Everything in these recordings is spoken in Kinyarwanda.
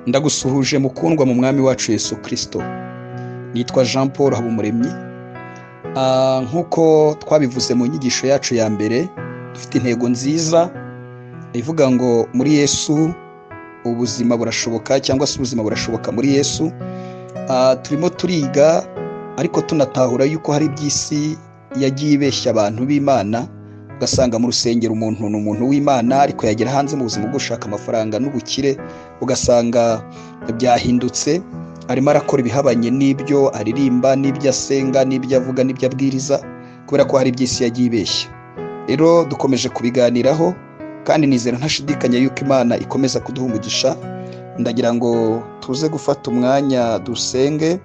Ndagusuhuje mukundwa mu mwami wacu Yesu Kristo. Nitwa Jean Paul Habumuremyi. Nk'uko twabivuze mu nyigisho yacu ya mbere, dufite intego nziza ivuga ngo muri Yesu ubuzima burashoboka, cyangwa se ubuzima burashoboka muri Yesu. Turimo turiga ariko tunatahura yuko hari iby'isi yagiye ibeshya abantu b'Imana, ugasanga mu rusengero umuntu ni umuntu w'Imana, ariko yagera hanze mu buzima bwo gushaka amafaranga n'ubukire ugasanga byahindutse, arimo arakora ibihabanye n'ibyo aririmba, n'ibyo asenga, n'ibyo avuga, n'ibyo abwiriza, kubera ko hari iby'isi yagiye ibeshya. Rero dukomeje kubiganiraho kandi nizera ntashidikanya yuko Imana ikomeza kuduha umugisha. Ndagira ngo tuze gufata umwanya dusenge,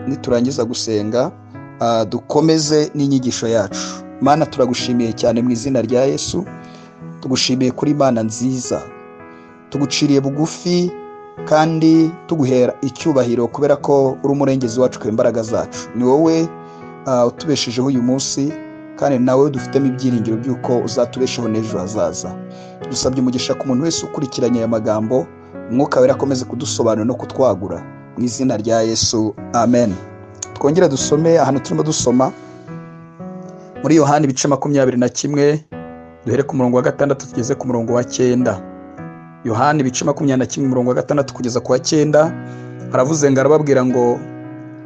niturangiza gusenga dukomeze n'inyigisho yacu. Mana, turagushimiye cyane mu izina rya Yesu, tugushimiye kuri Imana nziza, tuguciriye bugufi kandi tuguhera icyubahiro kubera ko uri umurengezi wacu ku imbaraga zacu. Ni wowe utubeshejeho uyu munsi, kandi nawe dufitemo ibyiringiro by'uko uzatubeshaho n'ejo hazaza. Dusabye umugisha ku muntu wese ukurikiranye aya magambo, Umwuka Wera akomeze kudusobanura no kutwagura mu izina rya Yesu, amen. Twongere dusome ahantu turimo dusoma muri Yohana ibice 21, duhere ku murongo wa 6 tugeze ku murongo wa 9. Yohana ibice 21 umurongo wa 6 kugeza ku wa 9, aravuze ngo arababwira ngo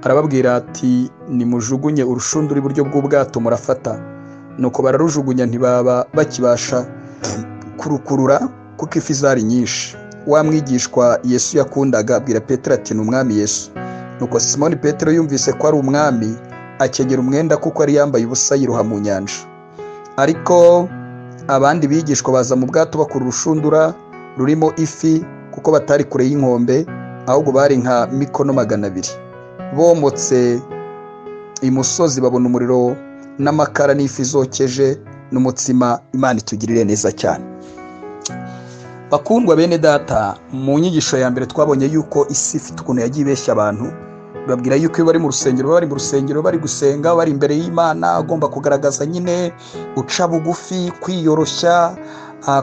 arababwira ati nimujugunye urushundura iburyo bw'ubwato murafata. Nuko bararujugunya ntibaba bakibasha kurukurura kuko ifi zari nyinshi. Wa mwigishwa Yesu yakundaga abwira Petero ati ni umwami Yesu. Nuko Simoni Petero yumvise ko ari umwami, akenyera umwenda kuko yari yambaye ubusa, yiroha mu nyanja. Ariko abandi bigishwa baza mu bwato bakura urushundura rurimo ifi, kuko batari kure y'inkombe, ahubwo bari nka mikono 200. Bomotse imusozi babona umuriro n'amakara n'ifi zokeje n'umutsima. Imana itugirire neza cyane. Bakundwa bene data, mu nyigisho ya mbere twabonye yuko isi ifite ukuntu yagiye ibeshya abantu, babwira yuko iyo bari mu rusengero, bari mu rusengero bari gusenga, bari imbere y'Imana, agomba kugaragaza nyine uca bugufi, kwiyoroshya,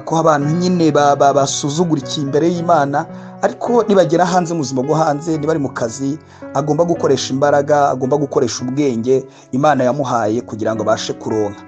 ko abantu nyine basuzugurikiye imbere y'Imana, ariko nibagera hanze mu buzima bwo hanze, niba ari mu kazi, agomba gukoresha imbaraga, agomba gukoresha ubwenge Imana yamuhaye kugira ngo abashe kuronka.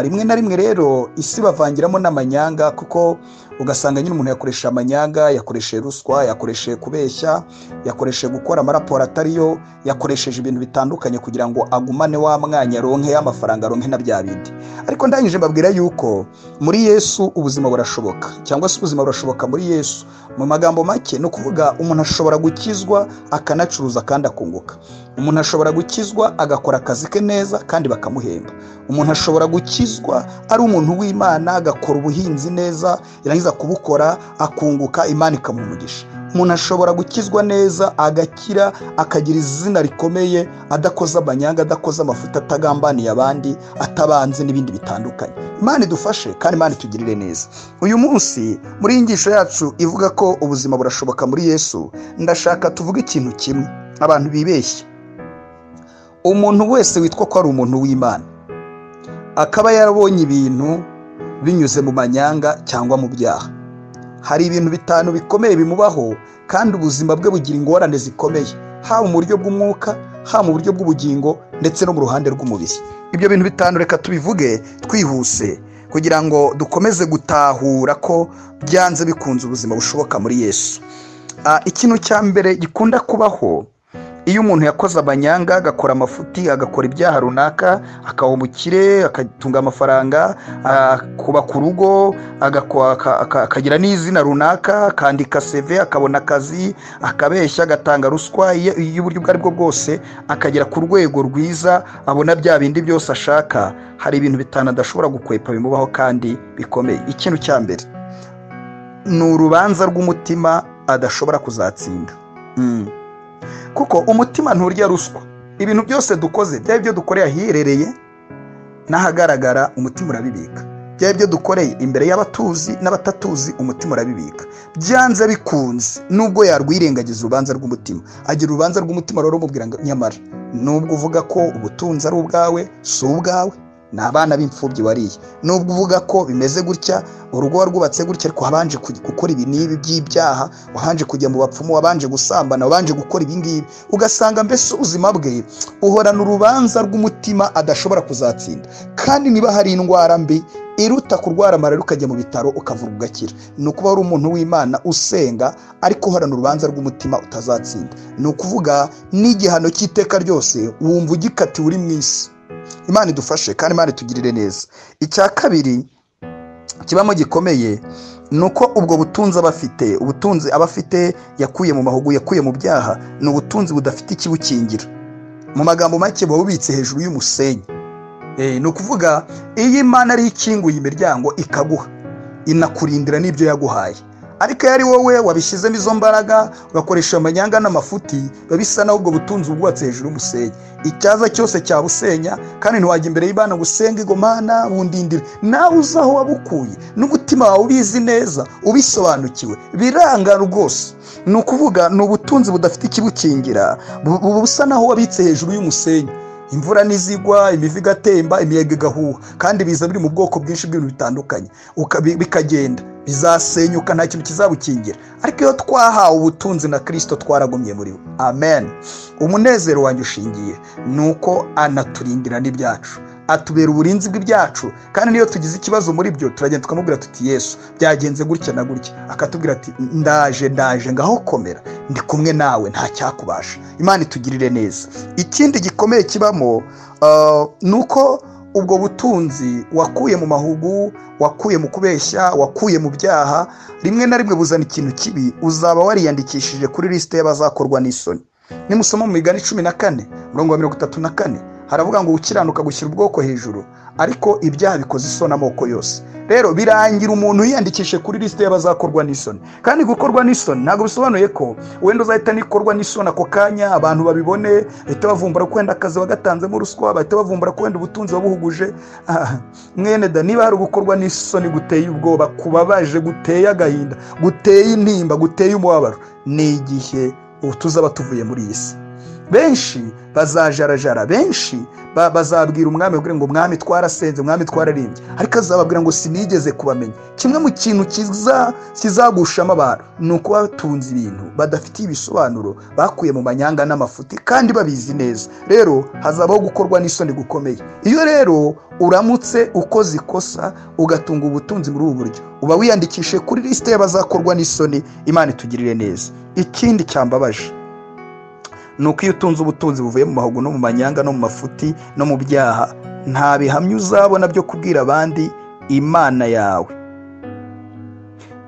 Rimwe na rimwe rero isi bavangiramo n'amanyanga, kuko ugasanga nyine umuntu yakoresha amanyanga, yakoresheje ruswa, yakoresheje kubeshya, yakoresheje gukora amaraporo atariyo, yakoresheje ibintu bitandukanye kugira ngo agumane wa mwanya, aronke y'amafaranga, aronke na bya bindi. Ariko ndangije mbabwira yuko muri Yesu ubuzima burashoboka, cyangwa se ubuzima burashoboka muri Yesu. Mu magambo make ni ukuvuga umuntu ashobora gukizwa akanacuruza kandi akunguka. Umuntu ashobora gukizwa agakora akazi ke neza kandi bakamuhemba. Umuntu ashobora gukizwa ari umuntu w'Imana agakora ubuhinzi neza, yarangiza kubukora akunguka, Imana ikamuha umugisha. Umuntu ashobora gukizwa neza agakira, akagira izina rikomeye, adakoze amanyanga, adakoze amafuta, atagambaniye abandi, atabanze n'ibindi bitandukanye. Imana idufashe kandi Imana itugirire neza. Uyu munsi muri inyigisho yacu ivuga ko ubuzima burashoboka muri Yesu, ndashaka tuvuge ikintu kimwe abantu bibeshya. Umuntu wese witwa ko ari umuntu w'Imana akaba yarabonye ibintu binyuze mu manyanga cyangwa mu byaha, hari ibintu bitanu bikomeye bimubaho, kandi ubuzima bwe bugira ingorane zikomeye, haba mu buryo bw'umwuka, haba mu buryo bw'ubugingo, ndetse no mu ruhande rw'umubiri. Ibyo bintu bitanu reka tubivuge twihuse kugira ngo dukomeze gutahura ko byanze bikunze ubuzima bushoboka muri Yesu. Ikintu cya mbere gikunda kubaho iyo umuntu yakoze amanyanga, agakora amafuti, agakora ibyaha runaka, akaba umukire, akatunga amafaranga, akubaka urugo, akagira n'izina runaka, akandika CV, akabona akazi, akabeshya, agatanga ruswa y'uburyo ubwo aribwo bwose, akagera ku rwego rwiza, abona bya bindi byose ashaka, hari ibintu bitanu adashobora gukwepa bimubaho kandi bikomeye. Ikintu cya mbere ni urubanza rw'umutima adashobora kuzatsinda. Kuko umutima nturya ruswa. Ibintu byose dukoze, byaba ibyo dukoreye ahiherereye n'ahagaragara, umutima urabibika. Byaba ibyo dukoreye imbere y'abatuzi n'abatatuzi, umutima urabibika. Byanze bikunze, nubwo yarwirengagiza urubanza rw'umutima, agira urubanza rw'umutima rero rumubwira ngo nyamara nubwo uvuga ko ubutunzi ari ubwawe, si ubwawe. Ni abana b'imfubyi wariye, nubwo uvuga ko bimeze gutya, urugo warwubatse gutya, ariko wabanje gukora ibi n'ibi by'ibyaha, wabanje kujya mu bapfumu, wabanje gusambana, wabanje gukora ibi ngibi. Ugasanga mbese ubuzima bwe uhorana urubanza rw'umutima adashobora kuzatsinda. Kandi niba hari indwara mbi iruta kurwara malariya ukajya mu bitaro ukavurwa ugakira, ni ukuba uri umuntu w'Imana usenga ariko uhorana urubanza rw'umutima utazatsinda. Ni ukuvuga n'igihano cy'iteka ryose wumva ugikatiwe uri mu isi. Imana idufashe kandi Imana itugirire neza. Icya kabiri kibamo gikomeye ni uko ubwo butunzi aba afite, ubutunzi aba afite yakuye mu mahugu, yakuye mu byaha, ni ubutunzi budafite ikibukingira. Mu magambo make buba bubitse hejuru y'umusenyi. Ni ukuvuga iyo Imana ari ikinguye imiryango ikaguha, inakurindira n'ibyo yaguhaye. Ariko iyo ari wowe wabishyizemo izo mbaraga, ugakoresha amanyanga n'amafuti, biba bisa naho ubwo butunzi bwubatse hejuru y'umusenyi. Icyaza cyose cyabusenya, kandi ntiwajya imbere y'Imana ngo usenge ngo Mana bundindire. Nawe uzi aho wabukuye, n'umutima wawe ubizi neza, ubisobanukiwe, biranga rwose. Ni ukuvuga ni ubutunzi budafite ikibukingira, busa naho wabitse hejuru y'umusenyi. Imvura nizigwa, imivu igatemba, imiyaga igahuha, kandi biza biri mu bwoko bwinshi bw'ibintu bitandukanye, bikagenda bizasenyuka, nta kintu kizabukingira. Ariko iyo twahawe ubutunzi na Kristo twaragumye muri we. Amen. Umunezero wanjye ushingiye ni uko anaturindira n'ibyacu, atubera uburinzi bw'ibyacu. Kandi niyo tugize ikibazo muri byo turagenda tukamubwira tuti Yesu byagenze gutya na gutya, akatubwira ati ndaje, ndaje, ngaho komera, ndi kumwe nawe, nta cyakubasha. Imana itugirire neza. Ikindi gikomeye kibamo ni uko ubwo butunzi wakuye mu mahugu, wakuye mu kubeshya, wakuye mu byaha, rimwe na rimwe buzana ikintu kibi, uzaba wariyandikishije kuri lisite y'abazakorwa n'isoni. Nimusoma mu migani 14 umurongo wa 34 haravuga ngo ukiranuka gushyira ubwoko hejuru, ariko ibyaha bikoze isoni amoko yose. Rero birangira umuntu yiyandikishije kuri lisite y'abazakorwa n'isoni. Kandi gukorwa n'isoni ntabwo bisobanuye ko wenda uzahita nikorwa n'isoni ako kanya, abantu babibone, bahita bavumbura ko wenda akazi wagatanzemo ruswa, bahita bavumbura ko wenda ubutunzi wabuhuguje. Mwene da, niba hari gukorwa n'isoni guteye ubwoba, kubabaje, guteye agahinda, guteye intimba, guteye umubabaro, ni igihe tuzaba tuvuye muri iyi si. Benshi bazajarajara, benshi bazabwira umwami ngo mwami twarasenze, mwami twararimbye, ariko azababwira ngo sinigeze kubamenya. Kimwe mu kintu kizagushamo abantu ni uko batunze ibintu badafitiye ibisobanuro, bakuye mu manyanga n'amafuti kandi babizi neza. Rero hazabaho gukorwa n'isoni gukomeye. Iyo rero uramutse ukoze ikosa ugatunga ubutunzi muri ubu buryo, uba wiyandikishije kuri lisite y'abazakorwa n'isoni. Imana itugirire neza. Ikindi cyambabaje ni uko iyo utunze ubutunzi buvuye mu mahugu no mu manyanga no mu mafuti no mu byaha, nta bihamya uzabona byo kubwira abandi Imana yawe,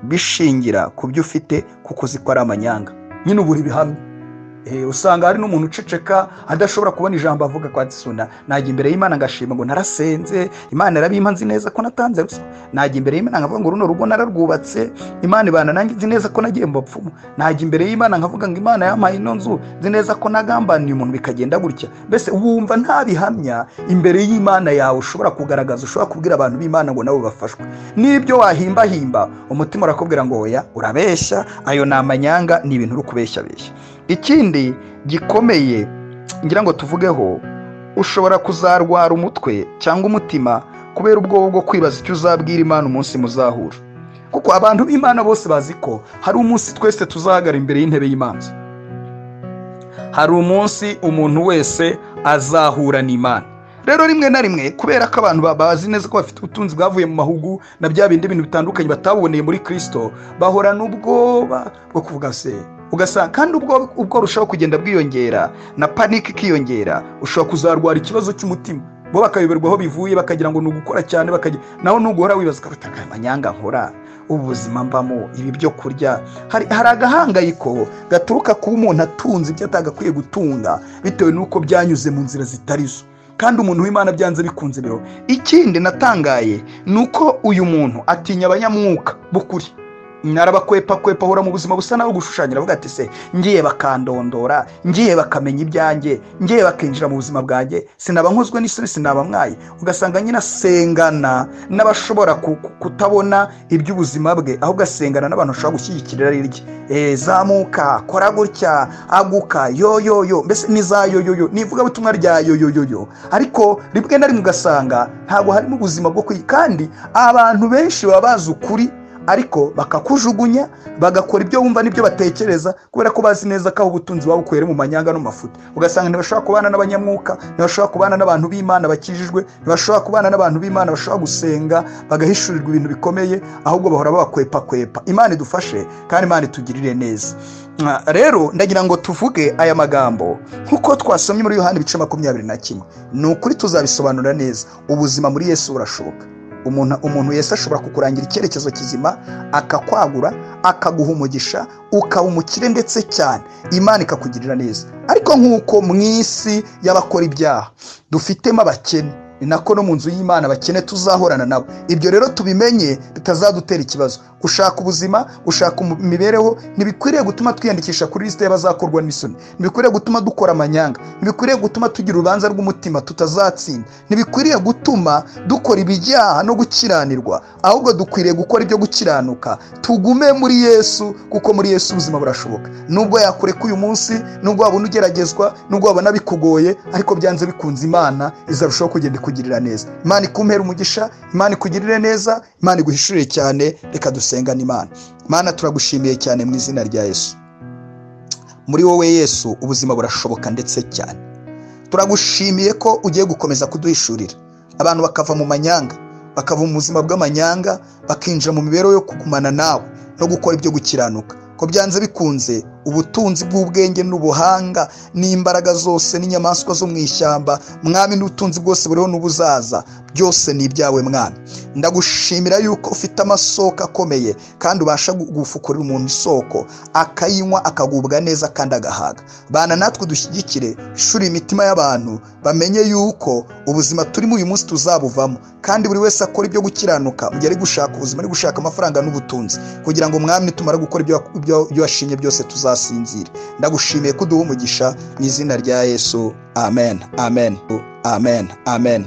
bishingira ku byo ufite kuko uzi ko ari amanyanga. Nyine ubura ibihamya. Usanga hari n'umuntu uceceka adashobora kubona ijambo avuga kwa tsuna. Najya imbere y'Imana ngashima ngo narasenze, Imana irabimpa, nzi neza ko natanze ruswa. Najya imbere y'Imana nkavuga ngo runo rugo nararwubatse, Imana ibana nanjye, nzi neza ko nagiye mu bapfumu. Najya imbere y'Imana nkavuga ngo Imana yampaye ino nzu, nzi neza ko nagambaniye umuntu, bikagenda gutya. Mbese wumva nta bihamya imbere y'Imana yawe ushobora kugaragaza, ushobora kubwira abantu b'Imana ngo nabo bafashwe. N'ibyo wahimbahimba umutima urakubwira ngo oya, urabeshya, ayo ni amanyanga, ni ibintu uri kubeshyabeshya. Ikindi gikomeye ngira ngo tuvugeho, ushobora kuzarwara umutwe cyangwa umutima kubera ubwoba bwo kwibaza icyo uzabwira Imana umunsi muzahura. Kuko abantu b'Imana bose bazi ko hari umunsi twese tuzahagarara imbere y'intebe y'imanza. Hari umunsi umuntu wese azahura n'Imana. Rero rimwe na rimwe kubera ko abantu bazi neza ko bafite ubutunzi bwavuye mu mahugu na bya bindi bintu bitandukanye bataboneye muri Kristo, bahorana ubwoba bwo kuvuga se. Ugasanga kandi ubwo rushaho kugenda bwiyongera na panic ikiyongera, ushobora kuzarwara ikibazo cy'umutima. Bo bakayoberwa aho bivuye, bakagira ngo ni ugukora cyane, bakagira naho nuguhora wibaza ukabutaka amanyanga nkora, ubuzima mbamo, ibi byo kurya. Hari agahangayiko gaturuka kuba umuntu atunze ibyo atagakwiye gutunga bitewe n'uko byanyuze mu nzira zitari zo. Kandi umuntu w'Imana byanze bikunze biro. Ikindi natangaye ni uko uyu muntu atinya abanyamwuka b'ukuri. Narabakwepa kwepa, ahora mu buzima busa naho gushushanya, avuga ati se ngiye bakandondora, ngiye bakamenya ibyanjye, ngiye bakinjira mu buzima bwanjye, sinaba nkozwe n'isoni, sinaba mwaye. Ugasanga nyine asengana n'abashobora kutabona iby'ubuzima bwe, ahubwo asengana n'abantu bashobora gushyigikira irye, zamuka, kora gutya, aguka, yo yo yo, mbese ni za yo yo yo, ni ivugabutumwa rya yo yo yo yo. Ariko rimwe na rimwe ugasanga ntabwo harimo ubuzima bwo kwiga, kandi abantu benshi baba bazi ukuri ariko bakakujugunya, bagakora ibyo bumva n'ibyo batekereza, kubera ko bazi neza ko aho ubutunzi babukuye mu manyanga no mafuta. Ugasanga ntibashobora kubana n'abanyamwuka, ntibashobora kubana n'abantu b'Imana bakijijwe, ntibashobora kubana n'abantu b'Imana bashobora gusenga bagahishurirwa ibintu bikomeye, ahubwo bahora babakwepa kwepa. Imana idufashe kandi Imana itugirire neza. Rero ndagira ngo tuvuge aya magambo nkuko twasomye muri Yohana ibice 21. Ni ukuri tuzabisobanura neza. Ubuzima muri Yesu burashoboka. Umuntu Yesu ashobora kukurangira icyerekezo kizima, akakwagura, akaguha umugisha, ukaba umukire ndetse cyane, Imana ikakugirira neza. Ariko nkuko mu isi y'abakora ibyaha dufitemo abakene, ni nako no mu nzu y'Imana abakene tuzahorana nabo. Ibyo rero tubimenye bitazadutera ikibazo. Gushaka ubuzima, gushaka imibereho ntibikwiriye gutuma twiyandikisha kuri lisite y'abazakorwa n'isoni, ntibikwiriye gutuma dukora amanyanga, ntibikwiriye gutuma tugira urubanza rw'umutima tutazatsinda, ntibikwiriye gutuma dukora ibijyaha no gukiranirwa, ahubwo dukwiriye gukora ibyo gukiranuka. Tugume muri Yesu, kuko muri Yesu ubuzima burashoboka. Nubwo yakureka uyu munsi, nubwo wabona ugeragezwa, nubwo wabona bikugoye, ariko byanze bikunze Imana izarushaho kugenda ikugirira neza. Imana ikumpera umugisha, Imana ikugirire neza, Imana iguhishurire cyane. Reka dusengane Imana. Mana, turagushimiye cyane mu izina rya Yesu. Muri wowe Yesu ubuzima burashoboka ndetse cyane. Turagushimiye ko ugiye gukomeza kuduhishurira abantu bakava mu manyanga, bakava mu buzima bw'amanyanga, bakinjira mu mibereho yo kugumana nawe no gukora ibyo gukiranuka. Ko byanze bikunze ubutunzi bw'ubwenge n'ubuhanga n'imbaraga zose n'inyamaswa zo mu ishyamba, Mwami, n'ubutunzi bwose buriho n'ubuzaza, byose ni ibyawe Mwami. Ndagushimira yuko ufite amasoko akomeye kandi ubasha gufukurira umuntu isoko akayinywa akagubwa neza kandi agahaga. Bana natwe dushyigikire, shuri imitima y'abantu bamenye yuko ubuzima turimo uyu munsi tuzabuvamo, kandi buri wese akora ibyo gukiranuka mu gihe ari gushaka ubuzima, ari gushaka amafaranga n'ubutunzi, kugira ngo Mwami nitumara gukora ibyo washimye byose tuzasinzire. Ndagushimiye ko uduha umugisha mu izina rya Yesu. Amen, amen, amen, amen.